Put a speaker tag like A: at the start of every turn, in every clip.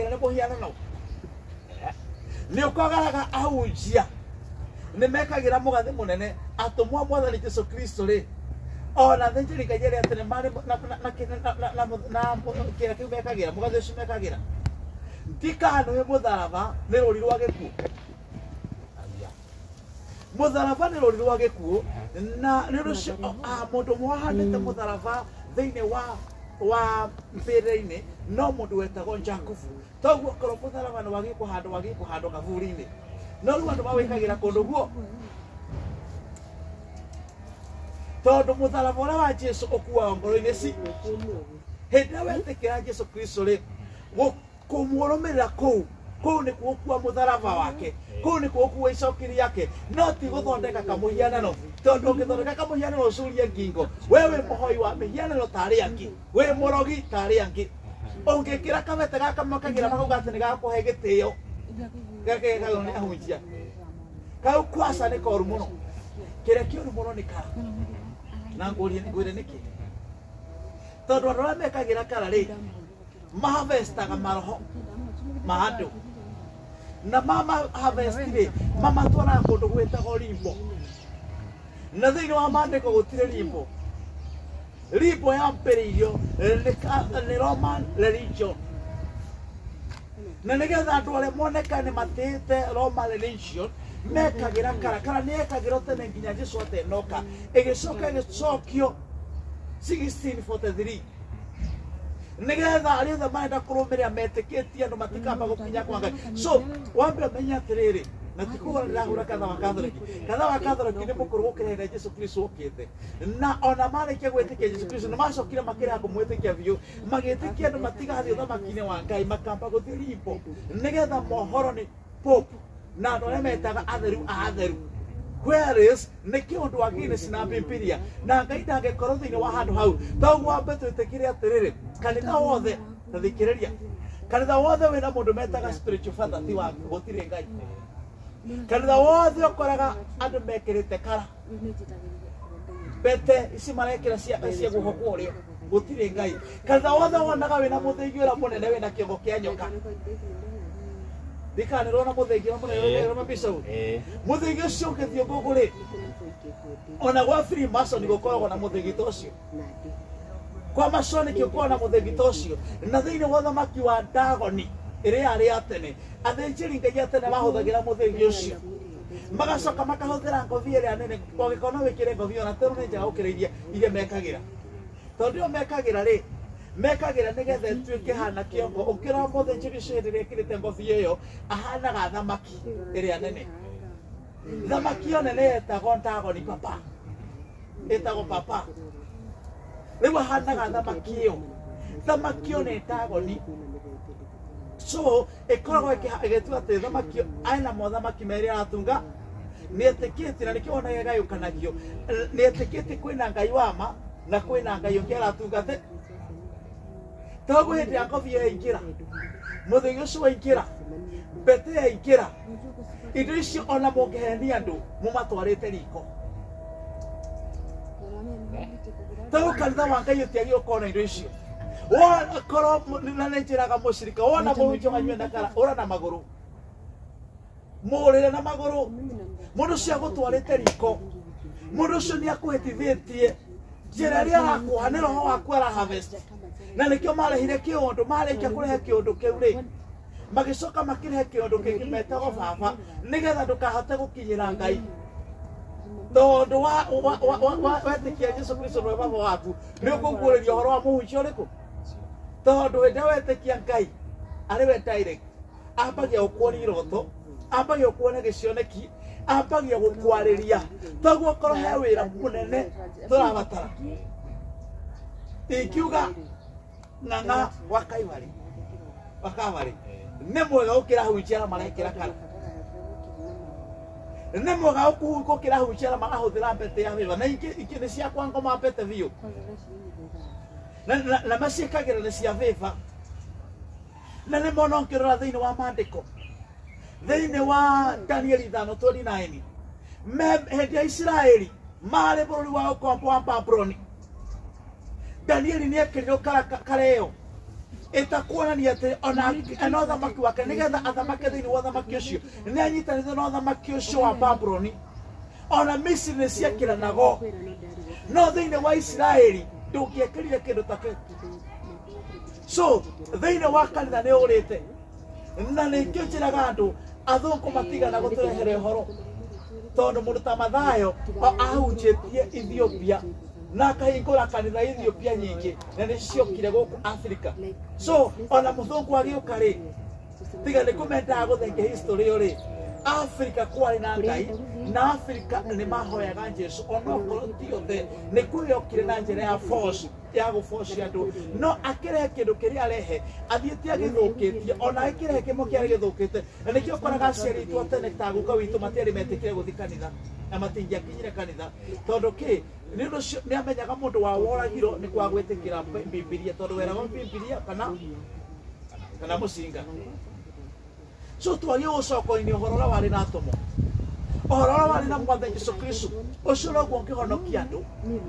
A: Nĩ mũhianano nĩ ũkoraga ahunjia nĩ mekagĩra mũgathĩ mũnene atũmwo a Mwathani Jesu Kristo rĩ, ona athĩnjĩri Ngai arĩa tene marĩ na kĩrĩa kĩu mekagĩra, mũgathĩ ũcio mekagĩra ndikanũĩ. Mũtharaba nĩ rũri rwa gĩkuũ, mũtharaba nĩ rũri rwa gĩkuũ, na nĩ ũndũ ũcio mũndũ ũmwe wahandĩte mũtharaba thĩinĩ wa mbĩrĩra-inĩ no mũndũ wetagwo Jakubu. Toguo korwo mũtharaba nĩ wagĩrĩirwo kũhandwo, wagĩrĩirwo kũhandwo kaburi-inĩ, no rĩu andũ mawĩkagĩra kũndũ guo, tondũ mũtharaba ũrĩa wa Jesu ũkuaga ngoro-inĩ ci hĩndĩ ĩrĩa wetĩkĩra Jesu Kristo rĩ, kũmũrũmĩrĩra kũu nĩkuo gũkua mũtharaba wake, kũu nĩkuo gũkua icoki rĩake, no ti gũthondeka kamũhianano, tondũ ũngĩthondeka kamũhianano ũcurie ngingo, we wĩ mũhoi wa mĩhianano ta arĩa angĩ, wĩ mũrogi ta arĩa angĩ. Ũngĩkĩra kabete gaka mekagĩra makauga atĩ nĩ gakũhe gĩtĩo, gaka gekagĩrwo nĩ ahunjia kau kwaca nĩ koru mũno. Kĩrĩa kĩũru mũno nĩ kara, na ngũrie ngwĩre nĩkĩ, tondũ andũ arĩa mekagĩra kara rĩ, mahavestaga maroho ma andũ, na mama harvest rĩ, mamatwaraga kũndũ gwĩtagwo limbo, na thĩinĩ wa maandĩko gũtirĩ limbo. Limbo yambĩrĩirio nĩ Roman religion, na nĩgetha andũ arĩa monekane matĩĩte Roman religion mekagĩra kara. Kara nĩ yekagĩrwo tene nginya Jesu atenoka, ĩgĩcoka ĩgĩcokio 1643 nĩgetha arĩa othe marenda kũrũmĩrĩra metĩkĩtie andũ matikamba gũkinya kwa Ngai. So wambe ũmenye atĩrĩrĩ, na ti kũhũra ndĩrahũra kanitha wa Katholiki. Kanitha wa Katholiki nĩ mũkũrũ gũkĩra hĩndĩ ĩrĩa Jesu Kristo okĩte, na ona marĩkia gwĩtĩkia Jesu Kristo nĩ macokire makĩrega kũmwĩtĩkia biũ, magĩtĩkia andũ matigathiĩ ũthamaki-inĩ wa Ngai, makamba gũthiĩ limbo nĩgetha mohoro nĩ Pope na andũ arĩa metaga atheru a atheru, whereas nĩ kĩũndũ wa Guinness na Bibilia na Ngai ndangĩkorwo thĩinĩ wa handũ hau. Toguo wambe twĩtĩkĩre atĩrĩrĩ, kanitha wothe, ta thikĩrĩria, kanitha wothe wĩna mũndũ metaga spiritual father ti wa gũtirĩ Ngai. Kanitha wothe ũkoraga andũ mekĩrĩte kara, mbete ici marekĩra cia guoko kwa ũrĩo, gũtirĩ Ngai. Kanitha wothe wonaga wĩna mũthĩgi ũrĩa mũnene wĩna kĩongo kĩa nyoka, ndikanĩrwo na mũthĩgi ũrĩa mũnene wĩna mbica. Mũthĩgi ũcio ũngĩthiĩ Google rĩ, ona gwa Freemason gũkoragwo na mũthĩgi ta ũcio, kwa Masonic gũkoragwo na mũthĩgi ta ũcio, na thĩinĩ wa ũthamaki wa Dagoni ĩrĩa yarĩ ya tene, athĩnjĩri Ngai a tene mahũthagĩra mũthĩgi ũcio, magacoka makahũthĩra ngobia ĩrĩa nene. Ũngĩkorwo no wĩkĩre ngobia ona teno nĩ njega gũkĩra iria mekagĩra, tondũ ĩyo mekagĩra rĩ, mekagĩra nĩgetha ĩtuĩke hana kĩongo. Ũkĩrora mũthĩnjĩri ũcio hĩndĩ ĩrĩa ĩkĩrĩte ngobia ĩyo, ahanaga thamaki ĩrĩa nene. Thamaki ĩyo nene yetagwo Dagoni papa, ĩtagwo papa. Rĩu ahanaga thamaki ĩyo, thamaki ĩyo nĩ Dagoni. So ĩkoragwo ĩgĩtua atĩ thamaki ĩyo ena mothamaki merĩ aratunga. Nĩ etĩkĩtie, na nĩkĩo wonaga ĩgayũkanagio, nĩ etĩkĩtie kwĩna Ngai wa ma na kwĩna Ngai ũngĩ aratungate. Toguo hĩndĩ ya ngobia yaingĩra, mũthĩgi ũcio waingĩra, mbete yaingĩra, indo icio ona mũngĩhenia andũ mũmatwarĩte riko. Toguo kanitha wa Ngai ũtiagĩrĩirwo gũkorwo na indo icio. Korwo na nĩ njĩraga mũcirika, wona mũhunjia wanyue na kara, ũra na magũrũ, mũrĩre na magũrũ. Mũndũ ũcio agũtwarĩte riko, mũndũ ũcio nĩ akũhĩtithĩtie njĩra ĩrĩa arakuoha, nĩ roho waku ara harvest. Na nĩkĩo marehire kĩũndũ. Marĩkia kũrehe kĩũndũ kĩu rĩ, magĩcoka makĩrehe kĩũndũ kĩngĩ metagwo baba, nĩgetha ndũkahote gũkinyĩra Ngai, tondũ wa wetĩkia Jesu Kristo nĩwe baba waku, nĩ ũkũguũrĩria ũhoro wa mũhunjia ũrĩkũ, tondũ hĩndĩ ĩrĩa wetĩkia Ngai arĩ we direct, ambagia gũkuonia iroto, ambagia gũkuonia gĩcioneki, ambagia gũkwarĩria. Toguo korwo he wĩra mũnene tũrabatara, ingiuga Ng'ang'a wa Kaiwarĩ, wa Kabarĩ nĩ mwega gũkĩra hunjia arĩa marekĩra kara, nĩ mwega gũkĩra hunjia arĩa marahũthĩra mbete ya wĩra, na ingĩ nĩ cia kwa ngoma mbete biũ na maciĩkagĩra nĩ cia bĩba. Na nĩ mona ũngĩrora thĩinĩ wa maandĩko, thĩinĩ wa Danieli 5:29, hĩndĩ ya Isiraeli marĩ bũrũri wa ũkombo wa Babuloni, Danieli nĩ ekĩrirwo kareo. Ĩtakuonania atĩ ona na ũthamaki wake nĩgetha athamake thĩinĩ wa ũthamaki ũcio nĩ anyitanĩte na ũthamaki ũcio wa Babuloni. Ona Misiri nĩ ciekĩranago, no thĩinĩ wa Isiraeli ndũngĩekĩrire kĩndũ ta kĩu. So thĩinĩ wa kanitha nĩ ũrĩte, na nĩkĩo njĩraga andũ athũngũ matigana gũtũrehere ũhoro, tondũ mũndũ ta Mathayo ahunjĩtie Ethiopia na akahingũra kanitha Ethiopia nyingĩ na nĩ ciokire gũkũ Africa. So ona mũthũngũ agĩũka rĩ, tiga nĩ kũmendaga gũthengia history ĩyo rĩ, Africa kwarĩ na Ngai na Africa nĩ mahoyaga Jesu, onokorwo ti othe, nĩ kwĩyokire na njĩra ya force ya gũbocia andũ, no akĩrehe kĩndũ kĩrĩa arehe athiĩte agĩthũkĩtie, ona akĩrehe kĩmwe kĩarĩ gĩthũkĩte. Na nĩkĩo ũkoraga aciari aitũ a tene ta guka witũ matiarĩ metĩkĩre gũthiĩ kanitha na matingĩakinyire kanitha, tondũ kĩ nĩ ũndũ ũcio nĩ amenyaga mũndũ wa woragirwo nĩ kwaga gwĩtĩkĩra Bibilia, tondũ weragwo Bibilia kana mũcinga. So twagie gũcokoinĩ ũhoro ũrĩa warĩ na atũmwo, ũhoro ũrĩa warĩ na Mwathani Jesu Kristo, ũcio noguo ũngĩhonokia andũ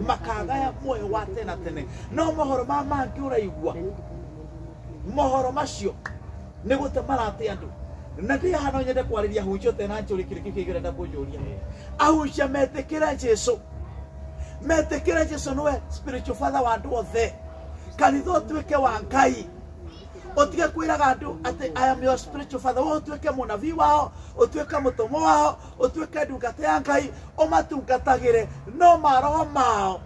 A: makagaya muoyo wa tene na tene. No mohoro ma mangĩ ũraigua mohoro macio nĩ gũte marate andũ. Na ndĩ haha no nyende kwarĩria ahunjia othe na njũrie kĩrĩa kĩu kĩngĩ ũrenda kũnjũria. Ahunjia metĩkĩre Jesu, metĩkĩre Jesu nĩwe spiritual father wa andũ othe. Kanitha ũtuĩke wa Ngai, ũtige kwĩraga andũ atĩ I am your spiritual father. Wewe ũtuĩke mũnabii wao, ũtuĩke mũtũmwo wao, ũtuĩke ndungata ya Ngai, ũmatungatagĩre, no maroho mao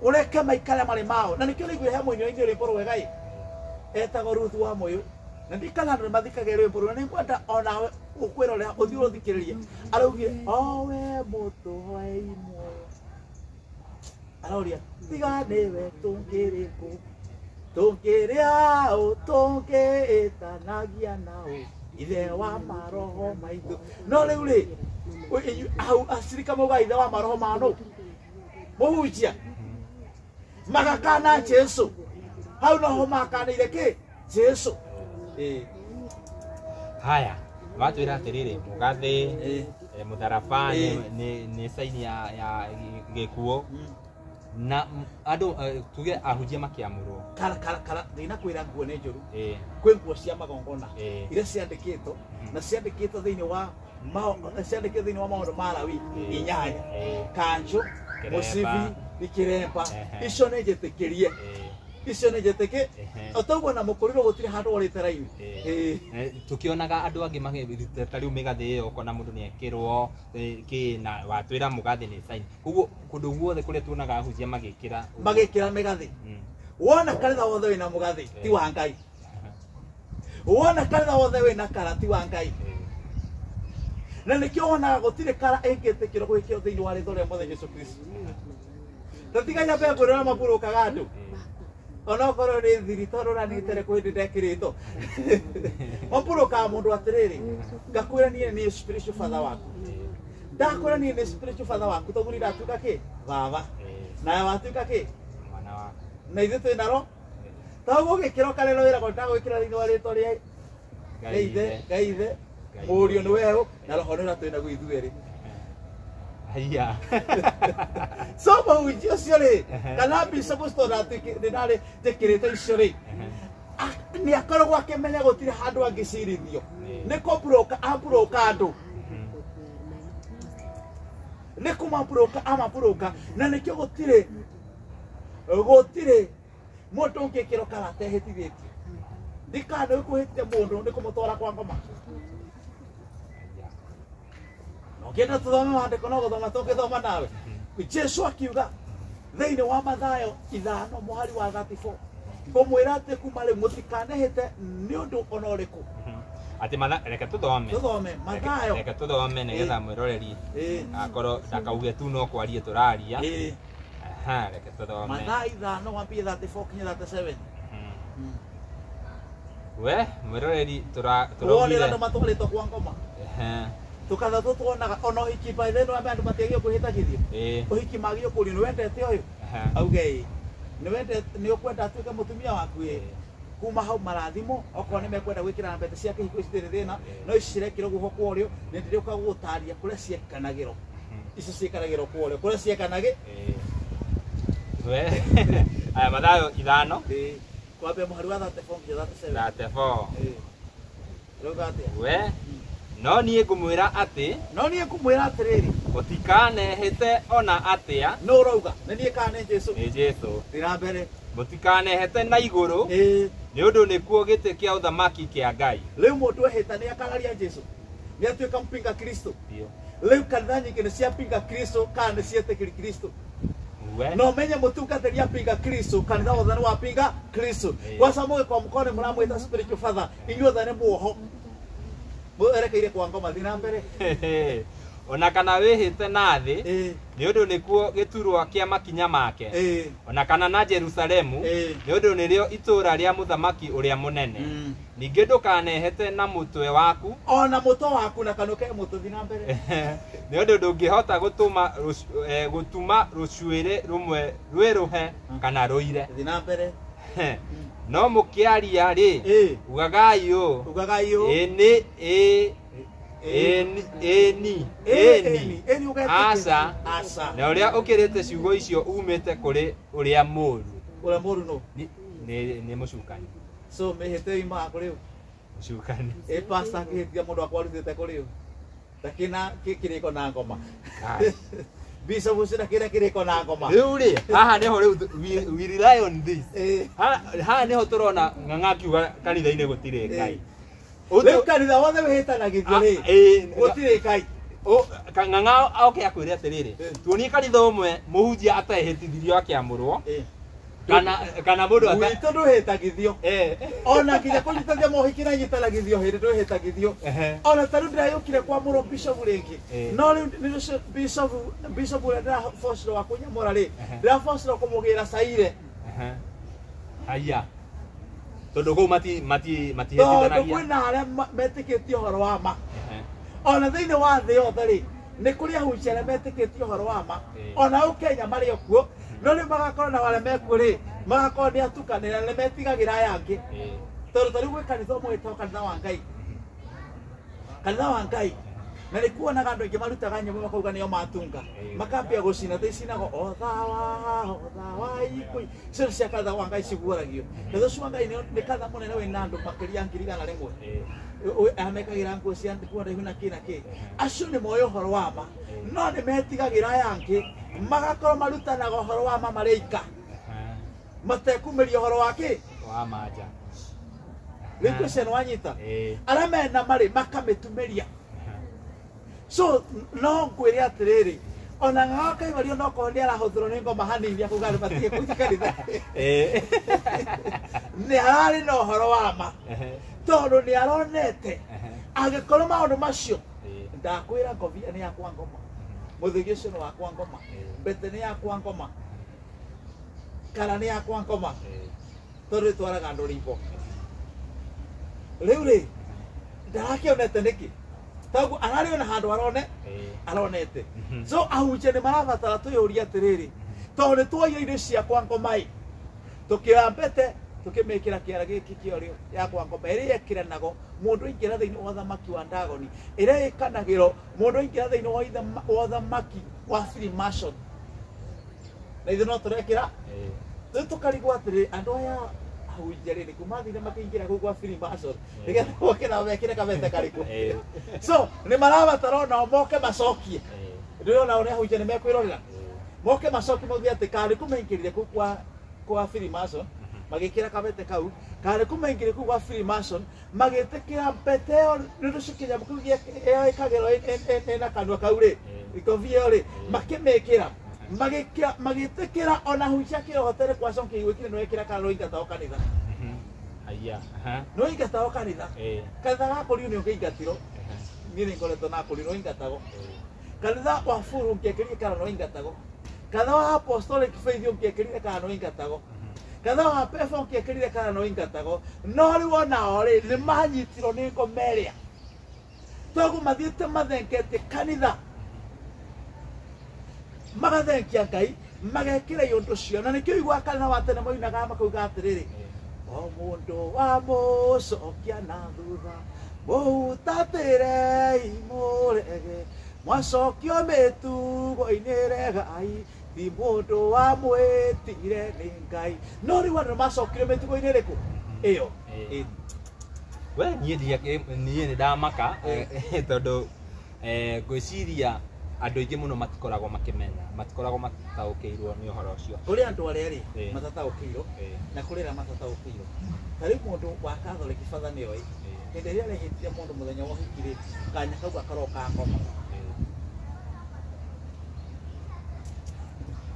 A: ũreke maikare marĩ mao. Na nĩkĩo nĩiguire he mũini wainire rwĩmbo rwega ĩ, etagwo Ruth wa Mũyũ, na ndikana andũ nĩmathikagĩrĩria rwĩmbo rũu, na nĩngwenda onawe ũkwĩrorera ũthiĩ ũrũthikĩrĩrie. Araugire o we mũtũhei muoyo, aroria tiga nĩwe tũngĩrĩ kũ, tũngĩrĩ aũ, tũngĩĩtanagia naũ, ithe wa maroho maitũ. No rĩu rĩ, hau acirika mauga ithe wa maroho ma nũ? Mũhunjia magakana Jesu, hau noho makanĩire kĩ Jesu.
B: Haya, watwĩra atĩrĩrĩ, mũgathĩ, mũtharaba nĩ saini ya gĩkuũ, na andũ tuge ahunjia makĩamũrwo.
A: Kara kara kara ndinakwĩra nguo nĩ njũru. Kwĩ nguo cia magongona iria ciandĩkĩtwo na ciandĩkĩtwo thĩinĩ wa ciandĩkĩtwo thĩinĩ wa maũndũ ma Lawi 8, kanjũ, mũcibi, ikĩremba, icio nĩ njĩtĩkĩrie, icio nĩ njĩtĩkĩ. Otoguo na mũkũriro gũtirĩ handũ orĩte raini.
B: Tukionaga andũ angĩ magĩruta ta rĩu mĩgathĩ ĩyo, ũkona mũndũ nĩ ekĩrwo kĩ, na watwĩra mũgathĩ nĩ sign. Koguo kũndũ guothe kũrĩa tuonaga ahunjia magĩkĩra
A: mĩgathĩ, wona kanitha wothe wĩna mũgathĩ ti wa Ngai, wona kanitha wothe wĩna kara ti wa Ngai. Na nĩkĩo wonaga gũtirĩ kara ĩngĩtĩkĩrwo gwĩkĩrwo thĩinĩ wa rĩtwa rĩa Mwathani Jesu Kristo. Tatiga nyambe ngwĩre ũrĩa maburũkaga andũ, onokorwo nĩ thiri tondũ ũranĩtere kwĩ hĩndĩ ndekĩrĩtwo. Maburũkaga mũndũ atĩrĩrĩ, ngakwĩra niĩ nĩ spiritual father waku, ndakwĩra niĩ nĩ spiritual father waku, tondũ niĩ ndatuĩka kĩ baba, nawe watuĩka kĩ
B: mwana waku,
A: na ithuĩ twĩ naro. Toguo gĩkĩro karĩro wĩragwo ndagwĩkĩra thĩinĩ wa rĩtwa rĩa Ithe, Ngai Ithe, Mũriũ nĩ werũ, na Roho nĩ ũrĩa twĩ naguo ithuerĩ.
B: Haya.
A: So mũhunjia ũcio rĩ, kana bishop ũcio nĩ ndarĩ njĩkĩrĩte icio rĩ, nĩ akoragwo akĩmenya gũtirĩ handũ angĩcirithio, nĩ kũmburoka amburoka andũ, nĩ kũmamburoka amamburoka. Na nĩkĩo gũtirĩ mũndũ ũngĩkĩrwo kara atehĩtithĩtio. Ndikana kũhĩtia mũndũ nĩ kũmũtwara kwa ngoma. Ũngĩenda tũthome maandĩko no gũthoma tũngĩthoma nawe. Jesu akiuga thĩinĩ wa Mathayo 5 mũhari wa 34, ngũmwĩra atĩ kuma rĩu mũtikanehĩte nĩ ũndũ ona ũrĩkũ.
B: Atĩ reke tũthome.
A: Tũthome Mathayo.
B: Reke tũthome nĩgetha mwĩroreri akorwo ndakauge tu no kwaria tũraria. Aha, reke tũthome.
A: Mathayo 5 wambie 34 kinya 37.
B: We mwĩroreri
A: tũraugire andũ matwarĩtwo kwa ngoma. Tukatha tuonaga ona ũhiki by then andũ matiagĩrĩirwo kwĩhĩtagithio. Ũhiki magĩrĩirwo kũũrio nĩ wendete ũyũ, auge ĩĩ, nĩ wendete, nĩ ũkwenda atuĩke mũtumia waku ĩĩ. Kuma hau marathimo okorwo nĩ mekwenda gwĩkĩra mbete cia kĩhiko citirĩ thĩna, no ici cirekĩrwo guoko kwa ũrĩo. Nĩ ndĩrĩũka gũgũtaria kũrĩa ciekanagĩrwo, ici ciĩkanagĩrwo kwa ũrĩo, kũrĩa ciekanagĩ.
B: We aya Mathayo 5
A: Kwambia mũhari wa 34 nginya 37.
B: 34.
A: Ĩĩ. Rauga atĩa?
B: We no niĩ ngũmwĩra atĩ
A: No niĩ ngũmwĩra atĩrĩrĩ,
B: mũtikanehĩte ona atĩa.
A: Nũ ũrauga? Nĩ niĩ kana nĩ Jesũ?
B: Nĩ Jesũ.
A: Thiĩ na mbere.
B: Mũtikanehĩte na igũrũ,
A: Ĩĩ.
B: nĩ ũndũ nĩkuo gĩtĩ kĩa ũthamaki kĩa Ngai.
A: Rĩu mũndũ ehĩta nĩ akararia Jesũ, nĩ atuĩka mpinga Kristo.
B: Ndio.
A: Rĩu kanitha nyingĩ nĩ ciapinga Kristo kana nĩ cietĩkĩri Kristo.
B: We
A: No menye mũtungatĩri apinga Kristo, kanitha wothe nĩ wapinga Kristo.
B: Ĩĩ.
A: Gwaca mũgĩkorwo mũkorwo nĩ mũramwĩta spiritual father, inyuothe nĩ muoho mwerekeire kwa ngoma. Thiĩ na mbere.
B: Ona kana wĩhĩte na thĩ,
A: Ĩĩ.
B: nĩ ũndũ nĩkuo gĩturwa kĩa makinya make.
A: Ĩĩ.
B: Ona kana na Jerusalemu,
A: Ĩĩ.
B: nĩ ũndũ nĩrĩo itũũra rĩa mũthamaki ũrĩa mũnene. Ningĩ ndũkanehete na mũtwe waku,
A: Ona mũtwe waku na kanua ke mũtwe. Thiĩ na mbere.
B: Nĩ ũndũ ndũngĩhota gũtũma rũcuĩrĩ rũmwe rwĩrũhe kana rũire.
A: Thiĩ na mbere.
B: No mũkĩaria rĩ,
A: Ĩĩ.
B: ugagai ũũ,
A: Ugagai ũũ.
B: ĩ nĩ ĩ, ĩ ĩ ni ĩ ni,
A: Ĩni ũgetĩkĩra.
B: Aca.
A: Aca.
B: Na ũrĩa ũkĩrĩte ciugo icio umĩte kũrĩ ũrĩa mũũru.
A: Ũrĩa mũũru nũ?
B: Nĩ mũcukani.
A: So mĩhĩte yumaga kũrĩ ũ?
B: Mũcukani.
A: Ĩ pastor akĩhĩtia mũndũ wakwa arutĩte kũrĩ ũ? Ndakĩna kĩrĩko na ngoma.
B: Kai.
A: Bishop ũcio ndakĩna kĩrĩko na ngoma.
B: Rĩu rĩ, haha nĩho rĩu we rely on this.
A: Ĩĩ.
B: Haha nĩho tũrona Ng'ang'a akiuga kanitha-inĩ gũtirĩ Ngai.
A: Rĩu kanitha wothe wĩhĩtanagithio rĩ, gũtirĩ Ngai.
B: Ng'ang'a oke akwĩre atĩrĩrĩ, tuonie kanitha ũmwe mũhunjia atehĩtithirio akĩamũrwo,
A: Ĩĩ.
B: kana mũndũ ata
A: Gwitũ ndwĩhĩtagithio. Ona nginya kũnyitithia mohiki na nyitanagithio hĩndĩ ndwĩhĩtagithio. Ona ta rĩu ndĩrayũkire kwamũrwo bishop rĩngĩ. No rĩu nĩ ũcio bishop ũrĩa ndĩrabocirwo wa kũnyamũra rĩ, ndĩrabocirwo kũmũgĩra caire.
B: Haya. Tondũ kũu
A: Tondũ
B: matihĩtithanagia.
A: kwĩna arĩa metĩkĩtie ũhoro wa ma. Ona thĩinĩ wa thĩ yothe rĩ, nĩ kũrĩ ahunjia arĩa metĩkĩtie ũhoro wa ma. Ona ũũ Kenya marĩ o kuo, no rĩu magakorwo na arĩa mekuo rĩ, magakorwo nĩ atukanĩra na nĩ metigagĩra aya angĩ. Tondũ ta rĩu gwĩ kanitha ũmwe wĩtagwo kanitha wa Ngai. Kanitha wa Ngai. Na nĩ kuonaga andũ aingĩ marutaga nyĩmbo makauga nĩo matunga. Makambia gũcina, ta icinagwo othawa ikũi. Icio nĩ cia kanitha wa Ngai ciguaragio. Kanitha ũcio wa Ngai nĩ kanitha mũnene wĩna andũ makĩria 100,000. Amekagĩra nguo cia nguo ndaihu na kĩ na kĩ. Acio nĩ moĩ ũhoro wa ma, no nĩ metigagĩra aya angĩ, magakorwo marutanaga ũhoro wa ma marĩ aika. Matekumĩria ũhoro wa kĩ?
B: Wa manja.
A: Rĩu question wanyita. Arĩa mena marĩ makamĩtumĩria. So no ngwĩre atĩrĩrĩ, ona Ng'ang'a Kaimario no korwo nĩ arahũthĩrwo nĩ ngoma hanini akuga andũ matige kũiga kanitha. Nĩ ararĩ na ũhoro wa ma, tondũ nĩ aronete angĩkorwo maũndũ macio, ndakwĩra ngobia nĩ yakwa ngoma, mũthĩgi ũcio nĩ wakwa ngoma, mbete nĩ yakwa ngoma, kana nĩ yakwa ngoma, tondũ ĩtwaraga andũ riko. Rĩu rĩ, ndarakĩonete nĩkĩ? Toguo ararĩ ona handũ aronete. So ahunjia nĩ marabatara twĩyũrie atĩrĩrĩ, tondũ nĩ tuoire indo ciakwa ngoma ĩ, tũkĩoya mbete tũkĩmĩkĩra kĩara gĩkĩ kĩorĩo yakwa ngoma ĩrĩa ĩkĩranago mũndũ aingĩra thĩinĩ wa ũthamaki wa Ndagoni, ĩrĩa ĩkanagĩrwo mũndũ aingĩra thĩinĩ wa ũthamaki wa Freemason. Na ithuĩ no tũrekĩra. Rĩu tũkarigwo atĩrĩrĩ, andũ aya ahunjia rĩ, nĩ kuma mathire makĩingĩra kũu kwa Freemason nĩgetha moke nao mekĩre kabete karĩkũ. So nĩ marabatara onao moke macokie. Ndĩrona ũrĩa ahunjia nĩ mekwĩrorera. Moke macokie mauge atĩ karĩ kũmaingĩrire kũu kwa Freemason, magĩkĩra kabete kau, karĩ kũmaingĩrire kũu kwa Freemason, magĩtĩkĩra mbete ĩyo, nĩ ũndũ ũcio kĩnyamũ kĩu ĩyo ĩkagĩrwo ĩna kanua kau rĩ, ikobia ĩyo rĩ, makĩmĩkĩra. Magĩtĩkĩra ona ahunjia kĩrohotere kwa cokia igwĩkire nĩ wekĩra kana nĩ kanitha.
B: Haya.
A: Nĩ waingatagwo kanitha. Kanitha ga kũriũ nĩ ũngĩingatirwo. Niĩ nĩ ngoretwo na kũriũ nĩ waingatagwo. Kanitha wa Furu ũngĩekĩrire kana nĩ waingatagwo. Kanitha wa Apostolic Faith ũngĩekĩrire kana nĩ waingatagwo. Kanitha wa Pefa ũngĩekĩrire kana nĩ waingatagwo. No rĩu onao rĩ, nĩ manyitirwo nĩ ngoma ĩrĩa. Toguo mathiĩte mathengetie kanitha. Magathengia Ngai, magekĩra iũndũ cio. Na nĩkĩo ũiguaga kanitha wa tene moinaga makauga atĩrĩrĩ, o mũndũ wa mũcokia na thutha, mũhutatĩrei mũrege, mwacokio mĩtugo-inĩ regai, Ti mũndũ wamwĩtire nĩ Ngai. No rĩu andũ nĩmacokire mĩtugo-inĩ ĩrĩkũ? Ĩyo.
B: We niĩ nĩ ndamaka tondũ ngwĩciria andũ aingĩ mũno matikoragwo makĩmenya, matikoragwo mataũkĩirwo nĩ ũhoro ũcio.
A: Kũrĩ andũ arĩa rĩ matataũkĩirwo na kũrĩ arĩa matataũkĩirwo. Ta rĩu mũndũ wa Catholic batha nĩoĩ hĩndĩ ĩrĩa arehĩtire mũndũ mũthenya wa ũhiki rĩ, kanya kau gakoragwo ka ngoma.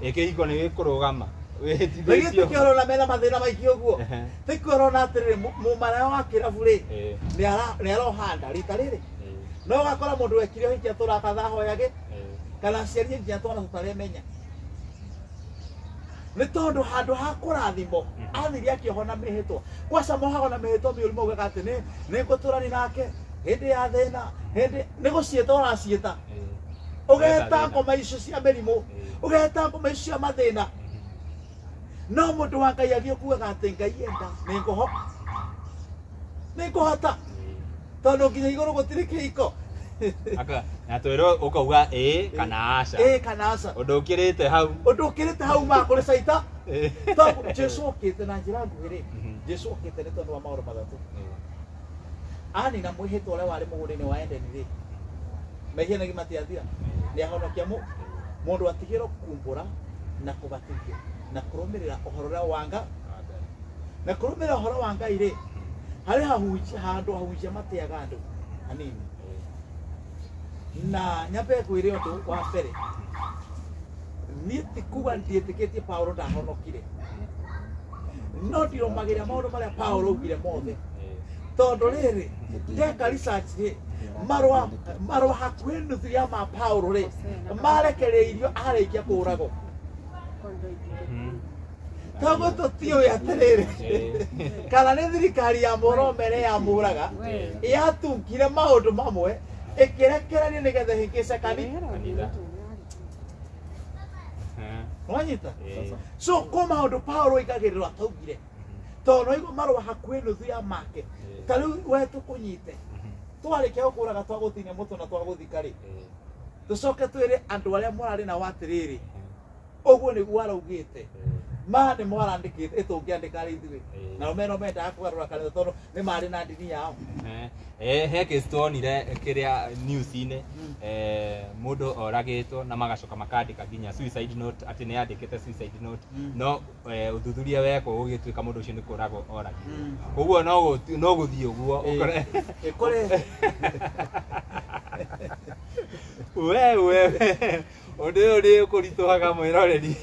B: Kĩhiko nĩ gĩkũrũgama.
A: Wĩhĩtithĩtio. Gĩtikĩ ũrona mena mathĩna maingĩ ũguo. Tikĩ ũrona atĩrĩrĩ mũmaraya wa kĩrabu rĩ nĩ arohanda rita rĩrĩ. No ũgakora mũndũ wekire ũhiki atũraga kathahoyage kana aciarie nginya twana tũtaremenya. Nĩ tondũ handũ ha kũrathimwo athire akĩohwo na mĩhĩtwa. Kwaca mohago na mĩhĩtwa mĩũru maugaga atĩ nĩ ngũtũrani nake hĩndĩ ya thĩna, hĩndĩ nĩ gũciĩta ũraciĩta. Ũgeta ngoma icio cia mĩrimũ, ũgeta ngoma icio cia mathĩna. No mũndũ wa Ngai agĩũkuaga atĩ Ngai enda nĩ ngũhota tondũ nginya igũrũ gũtirĩ kĩhiko.
B: Na twĩrwo ũkauga ĩĩ kana aca.
A: Ĩĩ kana aca.
B: Ũndũ ũkĩrĩte hau.
A: Ũndũ ũkĩrĩte hau ma kũrĩ caita. Tondũ Jesũ okĩte na njĩra nguhĩ rĩ, Jesũ okĩte nĩ tondũ wa maũndũ matatũ. Anina mwĩhĩtwa ũrĩa warĩ mũgũnda-inĩ wa Edeni rĩ, mehia nĩ matiathira. Nĩ ahonokia mũndũ atigĩrwo kumbũra na kũbatithio na kũrũmĩrĩra ũhoro ũrĩa wa Ngai. Na kũrũmĩrĩra ũhoro wa Ngai rĩ, harĩ handũ ahunjia mateaga andũ hanini. Na nyambe ngwĩre ũndũ wa mbere, niĩ ti kuga ndiĩtĩkĩtie Paulo ndahonokire, no ndirũmagĩrĩra maũndũ marĩa Paulo augire mothe. Tondũ rĩrĩ ndeka research rĩ, marũa hakuhĩ nuthu ya ma Paulo rĩ marekereirio arĩkia kũũragwo. Toguo tũtiũĩ atĩrĩrĩ kana nĩ thirikari ya Mũroma ĩrĩa yamũraga yatungire maũndũ mamwe ĩkĩrekereria nĩgetha ĩhĩngĩce kanitha. Wanyita? So kũ maũndũ Paulo oigagĩrĩrwo ataugire tondũ no igua marũa hakuhĩ nuthu ya make. Ta rĩu we tũkũnyite twarĩkia gũkũraga twagũtinia mũtwe na twagũthika rĩ, tũcoke twĩre andũ arĩa mũrarĩ nao atĩrĩrĩ ũguo nĩguo araugĩte, ma nĩ mwarandĩkĩte ĩtũngĩandĩka rĩ ithuĩ. Nao meno mendaga kũgarũra kanitha tondũ nĩ marĩ na ndini yao.
B: He case tuonire kĩrĩa news-inĩ, mũndũ oragĩtwo na magacoka makandĩka nginya suicide note atĩ nĩ andĩkĩte suicide note, no ũthuthuria wekwo ũgĩtuĩka mũndũ ũcio nĩ kũragwo oragirwo. Koguo no gũthiĩ ũguo ũkore
A: ĩkore
B: we ũndũ ũyũ nĩ ũkũritũhaga mwĩroreri.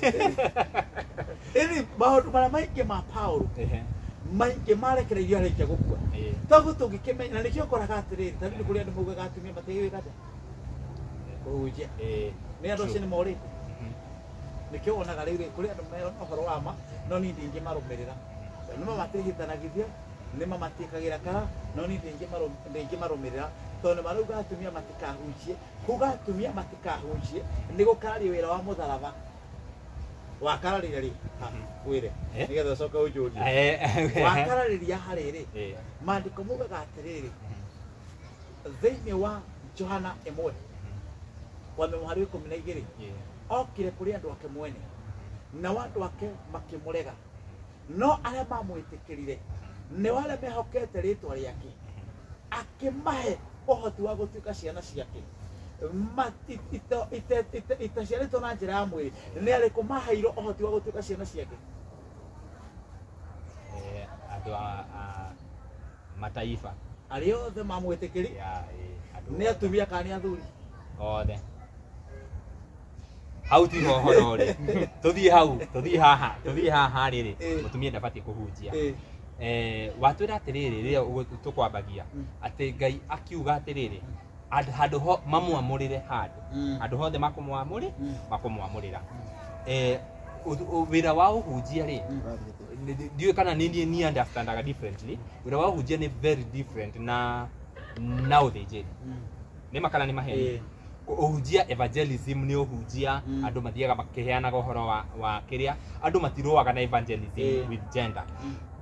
A: Ĩni maũndũ marĩa maingĩ ma Paulo maingĩ marekereirio arĩkia gũkua. Toguo tũngĩkĩmenya, na nĩkĩo ũkoraga atĩrĩrĩ, ta rĩu nĩ kũrĩ andũ maugaga atumia matigĩũĩ atĩa kũhunjia. Nĩ andũ acio nĩ morĩte. Nĩkĩo wonaga rĩu rĩ, kũrĩ andũ mena ũhoro wa ma, no niĩ ndingĩmarũmĩrĩra. Nĩ mamatĩhĩtanagithia, nĩ mamatiĩkagĩra kara, no niĩ ndingĩmarũmĩrĩra tondũ nĩ marauga atumia matikahunjie. Kuga atumia matikahunjie nĩ gũkararia wĩra wa mũtharaba. Wakararĩria rĩ, ngwĩre nĩgetha ũcoke ũnjũrie. Wakararĩria harĩ rĩ, maandĩko maugaga atĩrĩrĩ thĩinĩ wa Johana 1 wa 12 okire kũrĩ andũ ake mwene nao andũ ake makĩmũrega, no arĩa mamwĩtĩkĩrire nĩ arĩa mehokete rĩtwa rĩake akĩmahe ũhoti wa gũtuĩka ciana ciake. Itaciarĩtwo na njĩra ya mwĩrĩ, nĩ arĩkũ maheirwo ũhoti wa gũtuĩka ciana ciake?
B: Andũ a mataifa
A: arĩa othe mamwĩtĩkĩri, nĩ atumia kana nĩ athuri?
B: Othe. Hau tiho ũhoro ũrĩ. Tũthiĩ hau, tũthiĩ haha, tũthiĩ haha rĩrĩ, mũtumia ndabatiĩ kũhunjia. Watwĩra atĩrĩrĩ rĩrĩa tũkwambagia atĩ Ngai akiuga atĩrĩrĩ handũ ho mamwamũrĩre handũ handũ hothe makũmwamũrĩra. Wĩra wa ũhunjia rĩ, ndiũĩ kana nĩ niĩ understandaga differently. Wĩra wa ũhunjia nĩ very different na ũthĩnjĩri. Nĩ makana nĩ maheni. Ũhunjia evangelism nĩ ũhunjia, andũ mathiaga makĩheanaga ũhoro wa kĩrĩa andũ matirũaga na evangelism with gender.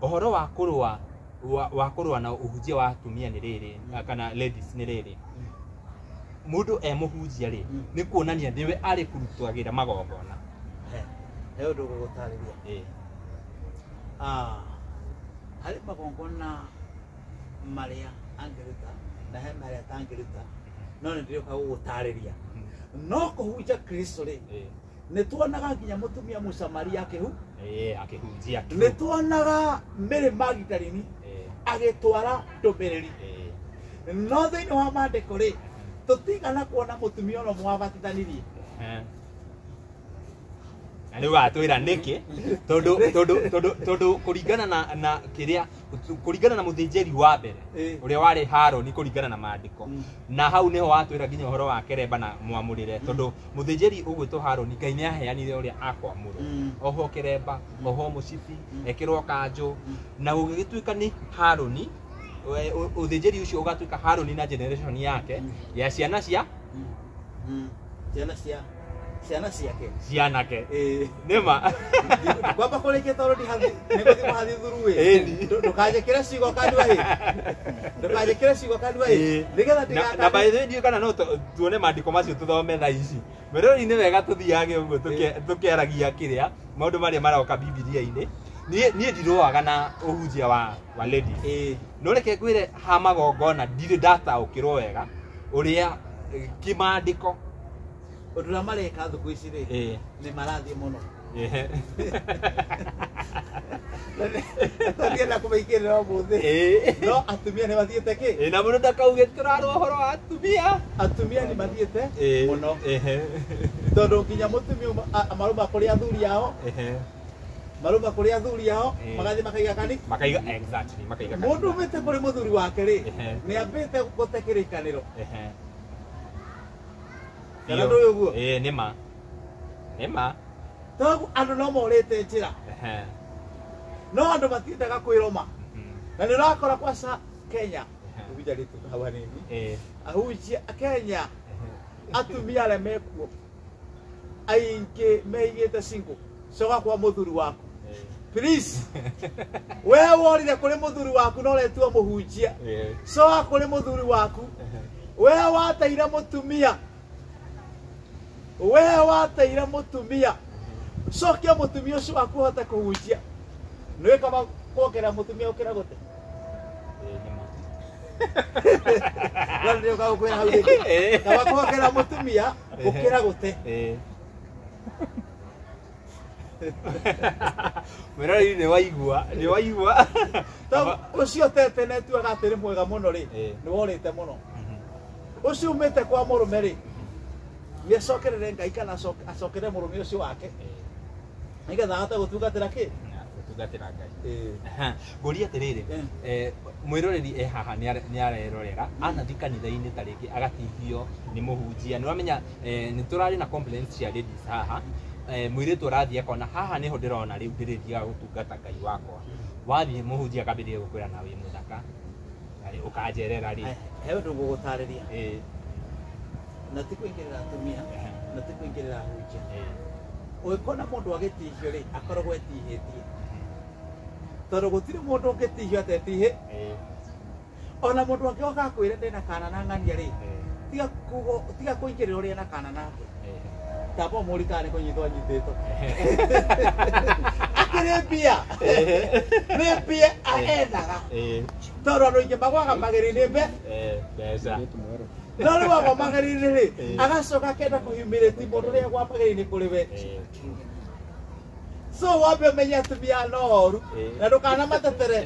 B: Ũhoro wa kũrũa wa kũrũa na ũhunjia wa atumia nĩ rĩrĩ kana ladies nĩ rĩrĩ, mũndũ e mũhunjia rĩ nĩ kuonania nĩwe arĩ kũrutagĩra magongona.
A: He ũndũ ngũgũtarĩria. Harĩ magongona marĩa angĩruta na he marĩa atangĩruta, no nĩ ndĩrĩũka gũgũtarĩria. No kũhunja Kristo rĩ, nĩ tuonaga nginya mũtumia Mũsamaria
B: akĩhunjia.
A: Nĩ tuonaga Mary Magdalene agĩtwara ndũmĩrĩri. No thĩinĩ wa maandĩko rĩ, tũtigana kuona mũtumia ũrĩa wabatithanirie.
B: Na rĩu watwĩra nĩkĩ? Tondũ kũringana na kĩrĩa, kũringana na mũthĩnjĩri wa mbere ũrĩa warĩ Harũni kũringana na maandĩko, na hau nĩho watwĩra nginya ũhoro wa keremba na mwamũrĩre, tondũ mũthĩnjĩri ũgwĩtwo Harũni Ngai nĩaheanire ũrĩa akwamũrwo, oho keremba, oho mũcibi, ekĩrwo kanjũ, na gũgĩgĩtuĩka nĩ Harũni, ũthĩnjĩri ũcio ũgatuĩka Harũni na generation yake ya ciana cia
A: ciana ciake,
B: cianake. Nĩma
A: kwamba kũrĩkia tondũ nĩgũthiĩ mũhathi thuru ĩ, ndũkanjĩkĩre ciugo kanua ĩ, ndũkanjĩkĩre ciugo kanua ĩ, nĩgetha
B: na by the way ndiũĩ kana no tuone maandĩko macio tũthome thaa ici. Mwĩrori nĩ wega tũthiage ũguo tũkĩaragia kĩrĩa maũndũ marĩa maroka Bibilia-inĩ. Niĩ ndirũaga na ũhunjia wa ladies. No reke ngwĩre ha magongona ndirĩ ndataũkĩrwo wega ũrĩa kĩmaandĩko
A: ũndũ ũrĩa mareka thukũ ici rĩ, nĩ marathiĩ mũno. Tũngĩenda kũmaingĩrĩra ũmũthĩ, no atumia nĩ mathiĩte kĩ?
B: Na mũndũ ndakauge tũrarũa ũhoro wa atumia.
A: Atumia nĩ mathiĩte mũno, tondũ nginya mũtumia marũma kũrĩ athuri ao, marũma kũrĩ athuri ao, magathiĩ makaiga kani?
B: Makaiga, exactly, makaiga kanitha.
A: Mũndũ umĩte kũrĩ mũthuri wake rĩ, nĩ ambĩte gũte kĩrĩkanĩro. Kana ndũĩ ũguo?
B: Nĩma. Nĩma.
A: Tondũ andũ no morĩte njĩra. No andũ matiendaga kwĩroma. Na nĩ ũrakora kwaca Kenya, ahunjia rĩtũ hau hanini. Ahunjia Kenya, atumia arĩa mekuo aingĩ meigĩte single, coka kwa mũthuri waku. Please, we worire kũrĩ mũthuri waku na ũretua mũhunjia. Coka kũrĩ mũthuri waku. We wateire mũtumia. We wateire mũtumia. Cokia mũtumia ũcio waku ũhote kũhunjia. Nĩũĩ kaba kuongerera mũtumia ũkĩra gũte? No nĩũka gũkwĩra hau rĩngĩ. Kaba kuongerera mũtumia ũkĩra gũte.
B: Mwĩroreri nĩ waigua, nĩ waigua.
A: Tondũ ũcio tete na tuaga atĩ nĩ mwega mũno rĩ, nĩ worĩte mũno. Ũcio umĩte kwa mũrũme rĩ, nĩ acokerere Ngai kana acokerere mũrũme ũcio wake, nĩgetha ahote gũtungatĩra kĩ?
B: Gũtungatĩra Ngai. Ngũria atĩrĩrĩ, mwĩroreri e haha nĩ arerorera, anathiĩ kanitha-inĩ ta rĩngĩ agatihio nĩ mũhunjia. Nĩ ũramenya nĩ tũrarĩ na complaints cia ladies haha. Mũirĩtu arathiĩ akona haha nĩho ndĩrona rĩu ndĩrĩthiaga gũtungata Ngai wakwa. Wathiĩ mũhunjia akambĩrĩria gũkwĩra na wĩ mũthaka, ũkanjerera rĩ.
A: He ũndũ ngũgũtarĩria. Na ti kũingĩrĩra atumia, na ti kũingĩrĩra ahunjia. Ũngĩkona mũndũ agĩtihio rĩ, akoragwo etihĩtie. Tondũ gũtirĩ mũndũ ũngĩtihio atetihĩ. Ona mũndũ angĩoka akwĩre ndĩna kana na ng'ania rĩ, tiga kũingĩrĩra ũrĩa na kana nake. Tabo mũri kana nĩ kũnyitwo anyitĩtwo. Akĩrĩ mbia. Nĩ mbia aethaga. Tondũ andũ aingĩ magwaga magerio-inĩ
B: mbeca.
A: No rĩu agwa magerio-inĩ rĩ, agacoka akenda kũhumilate mũndũ ũrĩa agwa magerio-inĩ kũrĩ we. So wambe ũmenye atumia no oru, na ndũkanamatetere.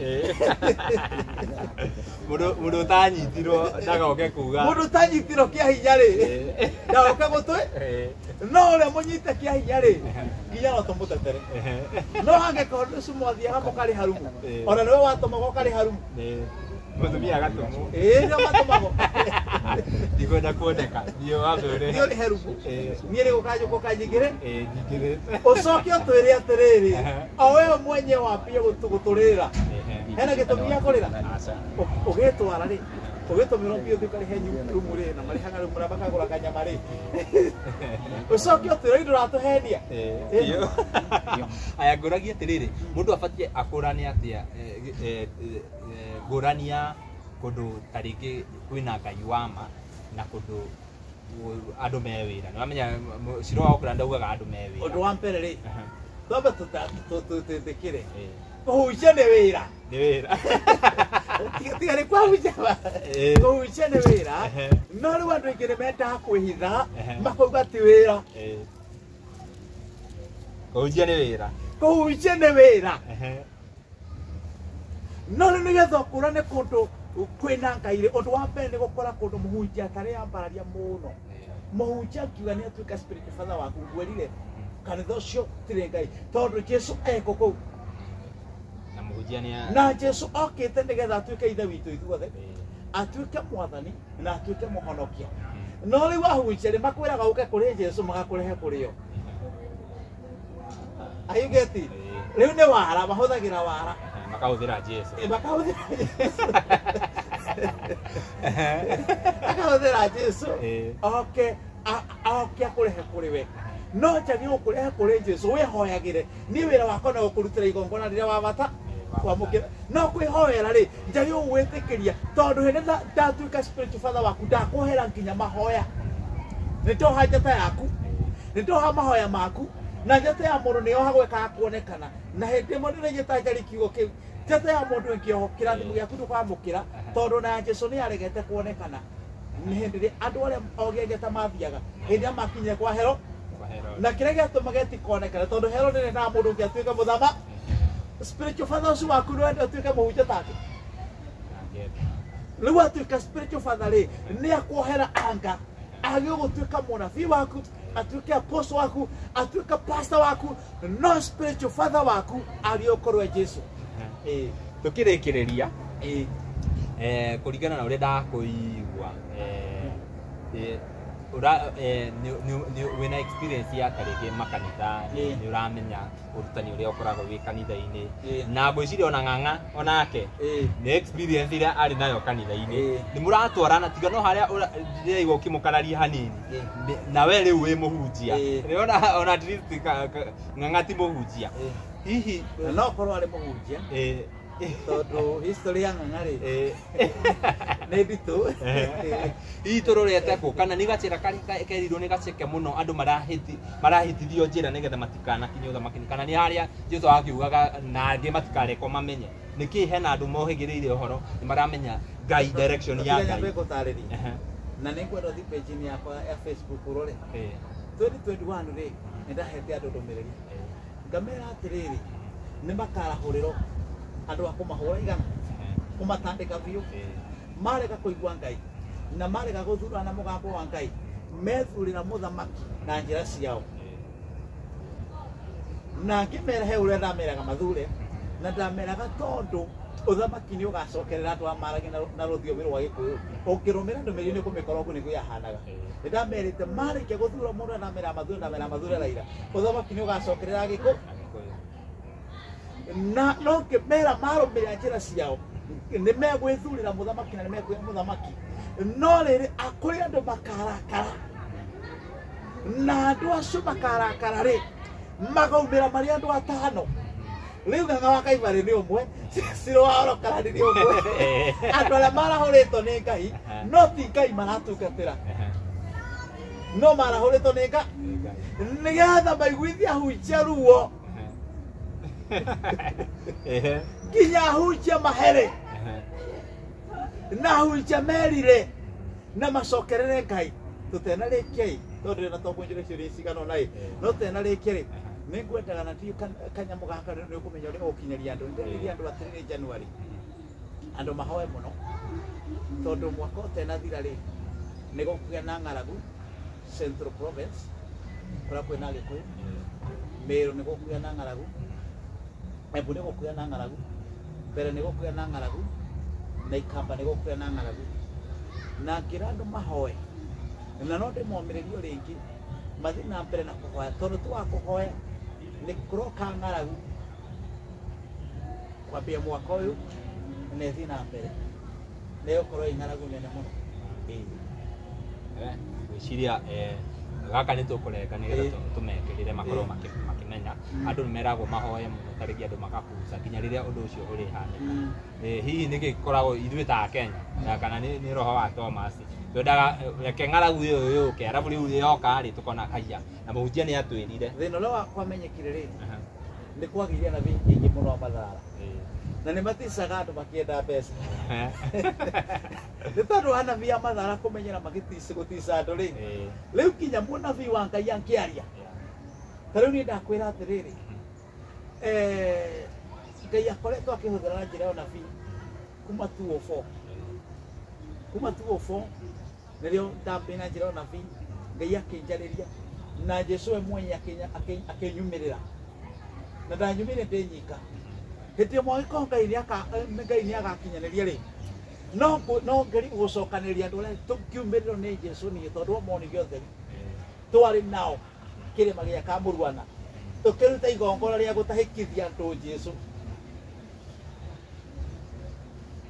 B: Mũndũ ũtanyitirwo ndagoke kuga.
A: Mũndũ ũtanyitirwo kĩa hinya rĩ, ndagoke gũtwĩ. No ũrĩa mũnyite kĩa hinya rĩ, nginya no tũmũtetere. No angĩkorwo nĩ ũcio mwathiaga mũkarĩha rumu, ona nĩwe watũmagwo ũkarĩha rumu.
B: Mũtumia agatũmwo.
A: Nĩo matũmagwo.
B: Ndikwenda kuoneka. Niĩ wambe ũrĩhe.
A: Niĩ ũrĩhe rumu. Niĩ rĩ gũkanjũka ũkanjingĩre.
B: Nyingĩrĩte.
A: Ũcoke ũtwĩre atĩrĩrĩ, o we mwenye wambie gũtũrĩra. Hena gĩtũmi gĩa kũrĩra? Ũgĩtwara rĩ, ũgĩtũmĩrwo mbia ũthiĩ ũkarĩhe rumu rĩ, na marĩhaga rumu na makagũra kanyama rĩ. Ũcoke ũtwĩre ndũratũhenia.
B: Aya, ngũragia atĩrĩrĩ, mũndũ abatiĩ akũrane atĩa ngũrani ya kũndũ ta rĩngĩ kwĩna Ngai wa ma na kũndũ andũ me wĩra. Nĩ wamenya Ciro wa Auckland augaga andũ me wĩra.
A: Ũndũ wa mbere rĩ, Twambe tũtĩkĩre kũhunjia nĩ wĩra.
B: Nĩ wĩra.
A: Tiga nĩ kwahunjia. Kũhunjia nĩ wĩra. No rĩu andũ aingĩ nĩ mendaga kwĩhitha makauga ti wĩra.
B: Kũhunjia nĩ wĩra.
A: Kũhunjia nĩ wĩra. No rĩu nĩgetha ũkũrane kũndũ kwĩna Ngai rĩ, ũndũ wa mbere nĩ gũkora kũndũ mũhunjia atarĩ ambararia mũno. Mũhunjia akiuga nĩ atuĩka spirit father waku, ngwĩrire kanitha ũcio tirĩ Ngai tondũ Jesu eko kũu.
B: Na mũhunjia nĩ
A: na Jesu okĩte nĩgetha atuĩke ithe witũ ithuothe, atuĩke mwathani na atuĩke mũhonokia. No rĩu ahunjia nĩ makwĩraga ũke kũrĩ Jesu magakũrehe kũrĩ o. Are you getting? Rĩu nĩ wara, mahũthagĩra wara.
B: Makahũthĩra Jesu.
A: Makahũthĩra Jesu. Akahũthĩra Jesu. Oke oke akũrehe kũrĩ we. No njagi gũkũrehe kũrĩ Jesu wĩhoyagĩre. Niĩ wĩra wakwa no gũkũrutĩra igongona rĩrĩa wabata kwamũkĩra. No kwĩhoera rĩ, njagi gũgwĩtĩkĩria tondũ hĩndĩ ndatuĩka spiritual father waku ndakuohera nginya mahoya. Nĩ ndoha njata yaku, nĩ ndoha mahoya maku, na njata ya mũndũ nĩ yohagwo ĩkaga kuonekana. Na hĩndĩ ĩmwe ndĩraigĩta njari kiugo kĩu, njata ya mũndũ ĩngĩohwo kĩrathimo gĩaku ndũkwamũkĩra tondũ na Jesu nĩ aregete kuonekana. Nĩ hĩndĩ ĩrĩa andũ arĩa ogĩ a njata mathiaga, hĩndĩ ĩrĩa makinyire kwa Hero, na kĩrĩa gĩatũmaga ĩtikonekane tondũ Hero nĩ na mũndũ ũngĩ atuĩke mũthama. Spiritual father ũcio waku nĩ wenda ũtuĩke mũhunjia take. Rĩu atuĩka spiritual father rĩ, nĩ akuohera anga agĩrĩirwo gũtuĩka mũnabii waku, atuĩke apostle waku, atuĩke pastor waku, no spiritual father waku agĩrĩirwo gũkorwo e Jesu.
B: Tũkĩrĩkĩrĩria kũringana na ũrĩa ndakũigua wĩna experience ya tarĩngĩ makanitha, nĩ ũramenya ũrutani ũrĩa ũkoragwo wĩ kanitha-inĩ, na ngwĩciria ona ng'ang'a onake nĩ experience ĩrĩa arĩ nayo kanitha-inĩ, nĩ mũratwarana tiga no harĩa ndĩraigua ũkĩmũkararia hanini, na we rĩu wĩ mũhunjia, ona at least ng'ang'a ti mũhunjia hihi
A: no korwo arĩ mũhunjia tondũ history ya ng'ang'a rĩ nĩ nditũ.
B: Hihi tũrorete kũ kana nĩ gacĩra karĩa kerirwo nĩ gaceke mũno andũ marahĩtithio njĩra nĩgetha matikanakinye ũthamaki, kana nĩ harĩa Jesu akiugaga na angĩ matikarekwo mamenye nĩkĩ hena andũ mohĩgĩrĩire ũhoro nĩ maramenya Ngai direction ya Ngai.
A: Nyambe gũtarĩria na nĩ ngwenda ũthiĩ page-inĩ yakwa ya Facebook ũrore 2021 rĩ nĩ ndahete andũ ndũmĩrĩri ngamera atĩrĩrĩ nĩ makarahũrĩrwo andũ a kũmahũra igana kũmatandĩka biũ marega kũigua Ngai na marega gũthurana na mũgambo wa Ngai methurĩra mũthamaki na njĩra ciao na ngĩmera he ũrĩa ndameraga mathure na ndameraga tondũ ũthamaki nĩ ũgacokerera andũ a maragia na rũthiomi rwa Gĩkũyũ ũngĩrũmĩra ndũmĩrĩri nĩ ũkũmĩkora ũguo nĩguo yahanaga nĩ ndamerĩte marĩkia gũthura mũndũ ndamera mathure ndamera mathure Raila ũthamaki nĩ ũgacokerera Gĩkũyũ na no ngĩmera marũmĩrĩra njĩra ciao nĩ megwĩthurĩra mũthamaki na nĩ mekuoya mũthamaki no rĩrĩ kũrĩ andũ makarakara na andũ acio makarakara rĩ magaumĩra marĩ andũ atano rĩu ng'ang'a wa Kaibarĩ nĩ ũmwe Ciro wa Orokarani nĩ ũmwe andũ arĩa marahũrĩtwo nĩ Ngai no ti Ngai maratungatĩra no marahũrĩtwo nĩ Ngai nĩgetha maiguithie ahunjia ruo nginya ahunjia mahere na ahunjia merire na macokerere Ngai tũtenarĩkia tondũ na tondũ ciũria cigana ũna no tũtenarĩkia rĩ nĩ ngwendaga na ndiũ kanyamũ gaka nĩ ũkũmenya ũrĩa ũgũkinyĩria andũ ndĩrĩria andũ atĩrĩrĩ January andũ mahoe mũno tondũ mwaka ũtenathira rĩ nĩ gũkũgĩa na ng'aragu Central Province kũrĩa kwĩna Gĩkũyũ Meru nĩ gũkũgĩa na ng'aragu Embu nĩ gũkũgĩa na ng'aragu Mbere nĩ gũkũgĩa na ng'aragu na Ikamba nĩ gũkũgĩa na ng'aragu na ngĩra andũ mahoe na no ndĩmomĩrĩrio rĩngĩ mathiĩ na mbere na kũhoya tondũ twaga kũhoya nĩ kũroka ng'aragu kwambia mwaka ũyũ na ĩthiĩ na mbere na ĩgũkorwo ĩ ng'aragu nene mũno.
B: Ngwĩciria gaka nĩ tũkũrenga nĩgetha tũmekĩrĩre makorwo makĩmenya andũ nĩ meragwo mahoe mũno ta rĩngĩ andũ makabuca nginya rĩrĩa ũndũ ũcio ũrĩhanĩka. Hihi nĩkĩ gĩkoragwo ithuĩ ta Akenya kana nĩ roho wa Thomas twendaga reke ng'aragu ĩyo yũke arabu rĩu yoka rĩ tũkona haiya na mũhunjia nĩ atwĩrire
A: thĩna ũrĩa kwamenyekire rĩ Nĩ kwagĩire anabii aingĩ mũno a mathara. Na nĩ maticaga andũ makĩenda mbeca. Nĩ tondũ anabii a mathara kũmenyera magĩtici gũtica andũ rĩ. Rĩu nginya mũnabii wa Ngai angĩaria. Ta rĩu niĩ ndakwĩra atĩrĩrĩ, Ngai akoretwo akĩhũthĩra na njĩra ya ũnabii kuma 204. Kuma 204 nĩrĩo ndambĩ na njĩra ya ũnabii Ngai akĩnjarĩria na Jesũ we mwenye akĩnyumĩrĩra. Na ndanyumĩrire ndĩ nyika. Hĩndĩ ĩmwe angĩkorwo Ngai nĩagakinyanĩria rĩ, no ngeri gũcokanĩrĩria andũ arĩa tũkiumĩrĩrwo nĩ Jesũ niĩ tondũ o monire ũtheri. Twarĩ nao kĩrĩma gĩa Kamũruana tũkĩruta igongona rĩa gũtahĩkithia andũ Jesũ.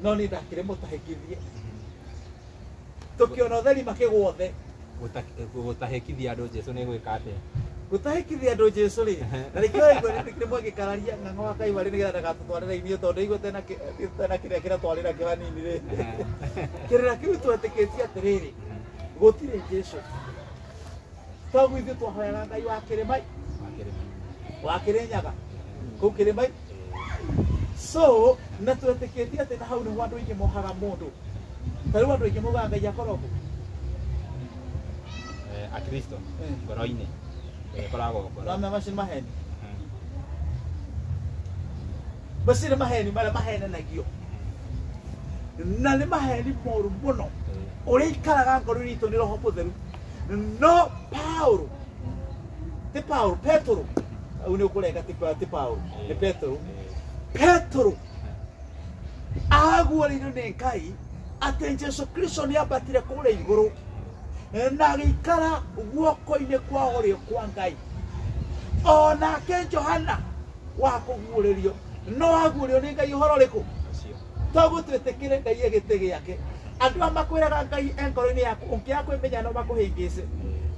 A: No niĩ ndakĩrĩ mũtahĩkithie. Tũkĩona ũtheri makĩgwo thĩ.
B: Gũtahĩkithia andũ Jesũ nĩ gwĩka atĩa?
A: Gũtahĩkithia andũ Jesũ rĩ, na nĩkĩo waigua rĩmwe ngĩkararia ng'ang'o wa Kaimarĩ nĩgetha ndagatũtwarĩre inyuĩ tondũ ndaigua tena kĩrĩa kĩratwarĩra kĩo hanini rĩ. Kĩrĩra kĩu twetĩkĩtie atĩrĩrĩ, gũtirĩ Jesũ. Toguo ithuĩ twahoyaga Ngai wa kĩrĩma wa Kĩrĩnyaga kũu kĩrĩma. So na twetĩkĩtie atĩ na hau nĩho andũ aingĩ mohaga mũndũ. Ta rĩu andũ aingĩ maugaga Ngai akorwo kũ?
B: Akristo ngoro-inĩ. Ĩkoragwo ngoro.
A: No macio nĩ maheni. Macio nĩ maheni marĩa mahenanagio. Na nĩ maheni moru mũno. Ũrĩa ikaraga ngoro-inĩ itũ nĩ Roho Mũtheru. No Paulo, ti Paulo, Petero. Hau nĩ ũkũrenga ti Paulo, nĩ Petero. Petero aguũrĩirio nĩ Ngai atĩ Jesũ Kristo nĩ ambatire kũrĩa igũrũ na agĩikara guoko-inĩ kwa ũrĩo kwa Ngai. O nake Johana wa kũguũrĩrio no aguũrĩrio nĩ Ngai ũhoro ũrĩkũ? Toguo twĩtĩkĩre Ngai e gĩtĩ gĩake. Andũ aya makwĩraga Ngai e ngoro-inĩ yaku ũngĩaga kwĩmenya no makũhĩngĩce.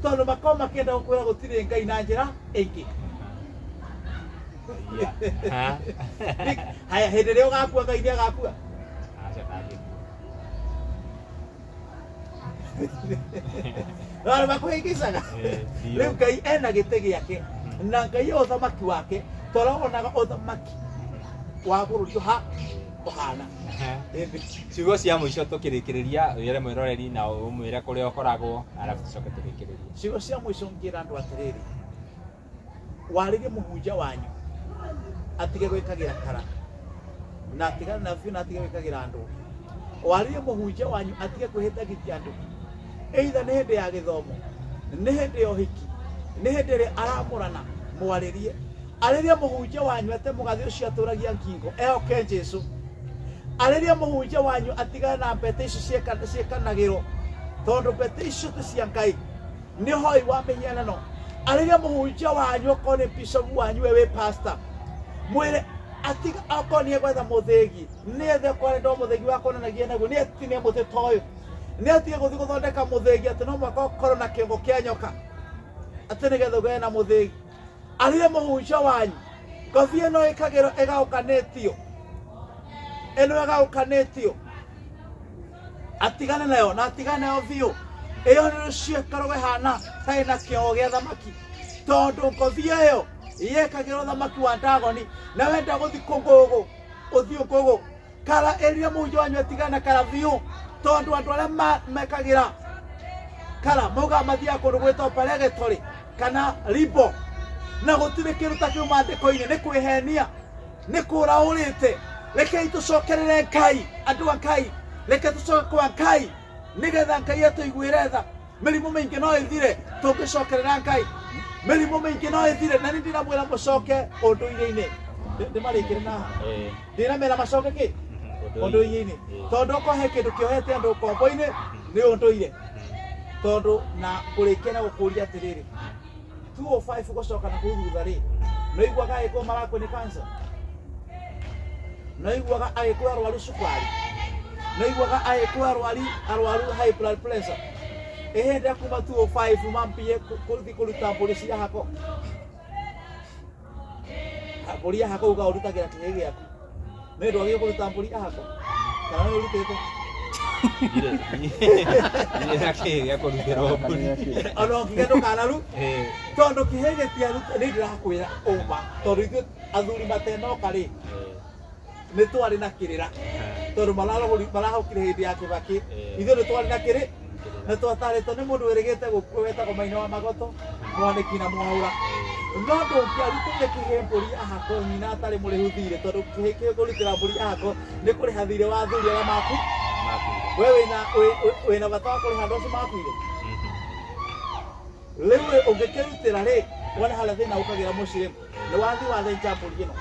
A: Tondũ makorwo makĩenda gũkwĩra gũtirĩ Ngai na njĩra ĩngĩ. Haya, hĩndĩ ĩrĩa ũgakua Ngai nĩ agakua. No arĩa makũhĩngĩcaga. Rĩu Ngai ena gĩtĩ gĩake na Ngai e ũthamaki wake tũronaga ũthamaki wa bũrũri ũhana.
B: Ciugo cia mũico tũkĩrĩkĩrĩria wĩre mwĩroreri na ũmwĩre kũrĩa ũkoragwo arabu tũcoke tũrĩkĩrĩrie.
A: Ciugo cia mũico ngĩra andũ atĩrĩrĩ, warĩrie mũhunjia wanyu atige gwĩkagĩra kara na atigane na biũ na atige gwĩkagĩra andũ. Warĩrie mũhunjia wanyu atige kwĩhĩtagithia andũ, either nĩ hĩndĩ ya gĩthomo, nĩ hĩndĩ ya ũhiki, nĩ hĩndĩ ĩrĩa aramũrana, mwarĩrie. Arĩrie mũhunjia wanyu ate mũgathĩ ũcio atũragia ngingo ehoke Jesũ. Arĩrie mũhunjia wanyu atigane na mbete icio ciĩkanagĩrwo tondũ mbete icio ti cia Ngai, nĩ hoi wa mĩhianano. Arĩrie mũhunjia wanyu okorwo nĩ bishop wanyu we wĩ pastor, mwĩre atiga okorwo nĩ egwetha mũthĩgi, nĩ ethe okorwo nĩ mũthĩgi wa kuonanagia naguo, nĩ atinie mũtĩ ta ũyũ, nĩ atige gũthiĩ gũthondeka mũthĩgi atĩ no mũhaka ũkorwo na kĩongo kĩa nyoka atĩ nĩgetha ũgĩe na mũthĩgi. Arĩrie mũhunjia wanyu ngobia ĩno ĩkagĩrwo ĩgaũkanĩtio, ĩno ĩgaũkanĩtio, atigane nayo na atigane nayo biũ. Ĩyo nĩ rũciũ ĩkoragwo ĩhana ta ĩna kĩongo gĩa thamaki, tondũ ngobia ĩyo yekagĩrwo thamaki wa Ndagoni na wenda gũthiĩ kũngũgũ ũthiĩ ngũgũ. Kara ĩrĩa mũhunjia wanyu atigane na kara biũ, tondũ andũ arĩa mekagĩra kara maugaga mathiaga kũndũ gwĩtwo Paregetori kana Ribo, na gũtirĩ kĩndũ ta kĩu maandĩko-inĩ, nĩ kwĩhenia, nĩ kũra ũrĩte. Rekei tũcokerere Ngai, andũ a Ngai, reke tũcoke kwa Ngai nĩgetha Ngai atũiguĩre tha. Mĩrimũ mĩingĩ no ĩthire tũngĩcokerera Ngai, mĩrimũ mĩingĩ no ĩthire. Na nĩ ndĩramwĩra mũcoke ũndũire-inĩ, ndĩmarĩkĩre na haha, ndĩramera macoke kĩ ũndũire-inĩ, tondũ okorwo he kĩndũ kĩohete andũ ngombo-inĩ nĩ ũndũire. Tondũ na kũrĩkia na gũkũria atĩrĩrĩ, 205 gũcoka na kũu thutha rĩ, no iguaga agĩkũyũ marakua nĩ cancer, no iguaga agĩkũyũ arwaru cukari, no iguaga agĩkũyũ arwaru high blood pressure. Ĩhĩndĩ ya kuma 205 mambie kũthiĩ kũruta mbũri cia hako, mbũri ya hako uga ũrutagĩra kĩhĩ gĩaku, nĩ ndwagĩrĩirwo kũruta mbũri ya hako kana nĩ ũrutĩte?
B: Ndirĩ na kĩhĩ gĩa kũrutĩrwo mbũri.
A: Ona ũngiuga ndũkanaru tondũ kĩhĩ gĩtiaruta nĩ ndĩrakwĩra ũma, tondũ ithuĩ athuri matenoka rĩ, nĩ twarĩ na kĩrĩra tondũ marahũkire hĩndĩ ya Kĩbakĩ. Ithuĩ nĩ twarĩ na kĩrĩ na twatarĩtwo nĩ mũndũ wĩrĩgĩte gũkua wetagwo Maina wa Magoto, Mwanĩki na Mwaũra. No ndũngĩarutĩire kĩhĩ mbũri ahako nyina atarĩ mũrĩhu thirĩ, tondũ kĩhĩ kĩgũrutĩra mbũri ahako nĩ kũrĩha thirĩ wa athuri arĩa maku. We wĩna bata wa kũrĩha andũ acio makuire. Rĩu rĩ, ũngĩkĩrutĩra rĩ, wone harĩa thĩna ũkagĩra mũciĩ, nĩ wathi wathĩnja mbũri ĩno.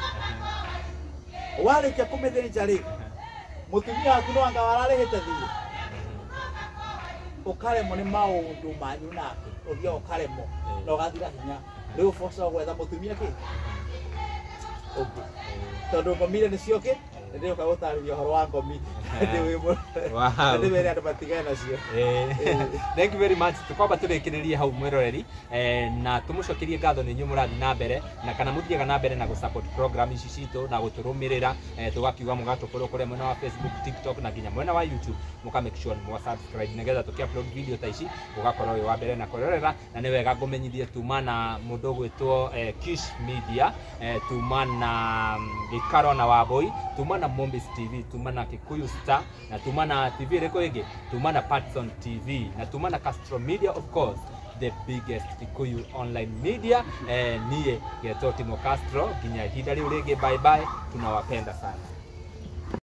A: Warĩkia kũmĩthĩnja rĩ, mũtumia waku nĩ wanga wararĩhĩte thirĩ, ũkaremwo nĩ maũndũ manyu nake, ũthiaga ũkaremwo na ũgathira hinya. Rĩu ũboco gwetha mũtumia kĩ ũngĩ, tondũ ngomire nĩcio kĩ ndĩroka gũtarĩria ũhoro wa ngomi. Ndĩwĩre andũ matigane nacio.
B: Thank you very much. Tukwamba tũrĩkĩrĩrie hau, mwĩroreri, na tũmũcokerie ngatho nĩ inyuĩ mũrathiĩ na mbere na kana mũthiaga na mbere na gũ-support program ici citũ na gũtũrũmĩrĩra. Tũgakiuga mũgatũfollow kũrĩa mwena wa Facebook, TikTok na nginya mwena wa YouTube, mũka make sure nĩ mwa subscribe nĩgetha tũkĩ upload video ta ici ũgakorwo wĩ wa mbere na kwĩrorera. Na nĩ wega ngũmenyithie tuma na mũndũ ũgwĩtwo Kish Media, tuma na Gĩikaro na Wambui, tuma na Mombis TV, tuma na Kikuyu Star, na tuma na TV ĩrĩkũ ĩngĩ, tuma na Patson TV, na tuma na Castro Media, of course the biggest Kikuyu online media. Niĩ getwo Timo Castro, nginya ihinda rĩu rĩngĩ, bye bye, tunawapenda sana.